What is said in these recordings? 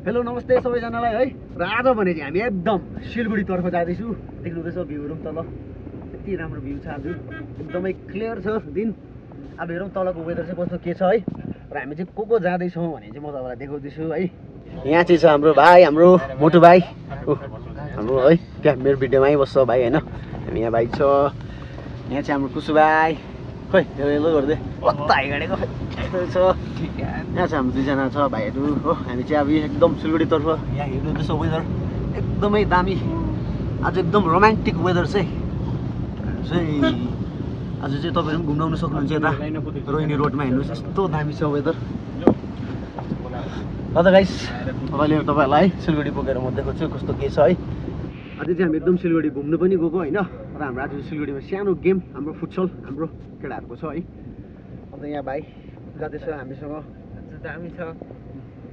Hello नमस्ते सबैजनालाई है। र आज भने चाहिँ हामी एकदम सिलगढीतर्फ जाँदैछु। देख्नु हुँदैछ भ्यूहरू तल यति राम्रो भ्यू छ। आज एकदमै क्लियर छ दिन। अब हेरौँ तलको वेदर चाहिँ कस्तो के छ है। र हामी चाहिँ को जाँदैछौँ भने चाहिँ म तपाईँलाई देखाउँदैछु है। यहाँ चाहिँ छ हाम्रो भाइ, हाम्रो मोटु भाइ हाम्रो है। त्यहाँ मेरो भिडियोमै बस्छ भाइ होइन। हामी यहाँ भाइ छ। यहाँ चाहिँ हाम्रो कुसु भाइ खै हेलो गर्दै कता हिँडेको छ। यहाँ चाहिँ हाम्रो दुईजना छ भाइहरू हो। हामी चाहिँ अब एकदम सिलगढीतर्फ यहाँ हिँड्नुहुँदैछ। वेदर एकदमै दामी। आज एकदम रोमान्टिक वेदर चाहिँ आज चाहिँ तपाईँहरू पनि घुम्न आउनु सक्नुहुन्छ। यता रोहिणी रोडमा हेर्नुहोस् यस्तो दामी छ वेदर। ल त गाइस अहिले तपाईँहरूलाई सिलगढी पुगेर म देखाउँछु कस्तो के छ है। आज चाहिँ हामी एकदम सिलगढी घुम्नु पनि गएको होइन। र हाम्रो आज सिलगढीमा सानो गेम हाम्रो फुटसल हाम्रो केटाहरूको छ है। अन्त यहाँ भाइ जाँदैछ हामीसँग। दामी छ।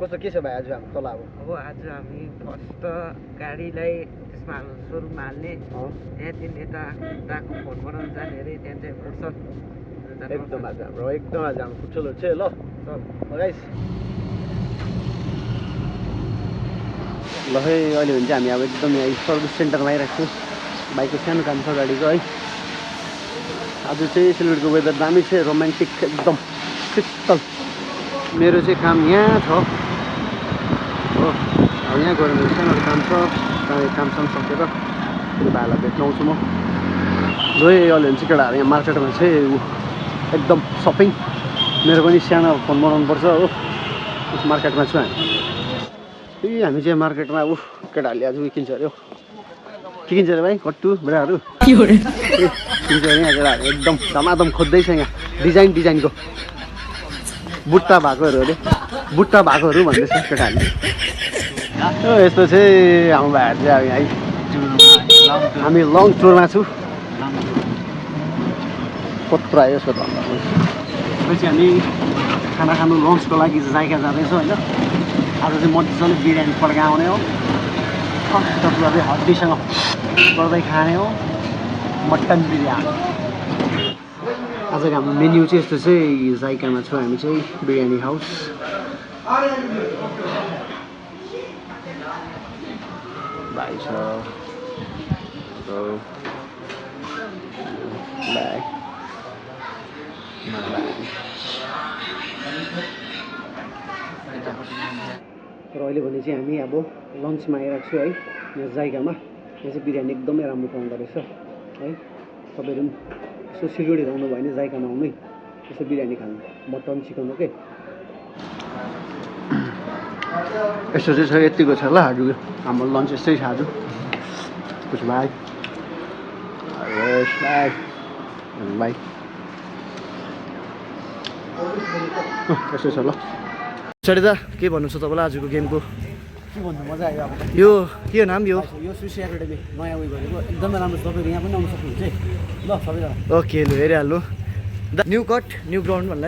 कस्तो के छ भाइ आज हाम्रो तल? अब आज हामी फर्स्ट गाडीलाई त्यसमा सोरुममा हाल्ने, त्यहाँदेखि यताको फोन बनाउनु जाने अरे, त्यहाँ चाहिँ फुटसल एकदम आज हाम्रो फुटसलहरू चाहिँ ल गाइस। ल है अहिले भने चाहिँ हामी अब एकदम यहाँ सर्भिस सेन्टरमा आइरहेको छु। बाइकको सानो काम छ गाडीको है। आज चाहिँ सिलगढीको वेदर दामी छ, रोमान्टिक एकदम शीतल। मेरो चाहिँ काम यहाँ छ हो। अब यहाँ गएर मेरो सानो काम छ। कामसँग सकेर भाइलाई भेट्न आउँछु म। ल अहिले भने चाहिँ केटाहरू यहाँ मार्केटमा चाहिँ एकदम सपिङ। मेरो पनि सानो फोन बनाउनु पर्छ हो। उस मार्केटमा छु हामी। हामी चाहिँ मार्केटमा अब केटाहरूले आज किन्छ अरे हो। के किन्छ अरे भाइ? कट्टु बुढाहरू किन्छ अरे यहाँ केटाहरू। एकदम धमाधम खोज्दैछ यहाँ डिजाइनको बुट्टा भएकोहरू अरे। बुट्टा भएकोहरू भन्दैछ केटाहरूले। यस्तो चाहिँ हाम्रो भाइहरू चाहिँ अब यहाँ हामी लङ टुरमा छु। कत्रो आयो यसको धन्दा पछि हामी खाना खानु लन्चको लागि जायगा जाँदैछौँ होइन। आज चाहिँ मजाले बिरयानी पड्काउने हो। टक्कै हड्डीसँग गर्दै खाने हो मटन बिरयानी। आजको हाम्रो मेन्यू चाहिँ यस्तो चाहिँ जायकामा छौँ हामी चाहिँ बिरयानी हाउस। भाइ छ र अहिले भने चाहिँ हामी अब लन्चमा आइरहेको छु है। यहाँ जायगामा यहाँ चाहिँ बिरयानी एकदमै राम्रो पाउँदो रहेछ है। तपाईँहरू पनि यसो सिलगढी आउनु भयो भने जायगामा आउनु है। यसो बिरयानी खानु मटन चिकन हो के यस्तो चाहिँ छ। यतिको छ ल आज हाम्रो लन्च यस्तै छ आज। कुछ भाइ भाइ यस्तो छ ल। सरिता के भन्नु छ तपाईँलाई आजको गेमको? के भन्नु मजा आयो। अब यो के नाम यो सुसी एकाडेमी नयाँ उयो गरेको एकदमै राम्रो छ। तपाईँहरू यहाँ पनि आउनु सक्नुहुन्छ है ल सबैजना। ओके लु हेरिहाल्नु न्यू कट न्यू ग्राउन्ड भन्दा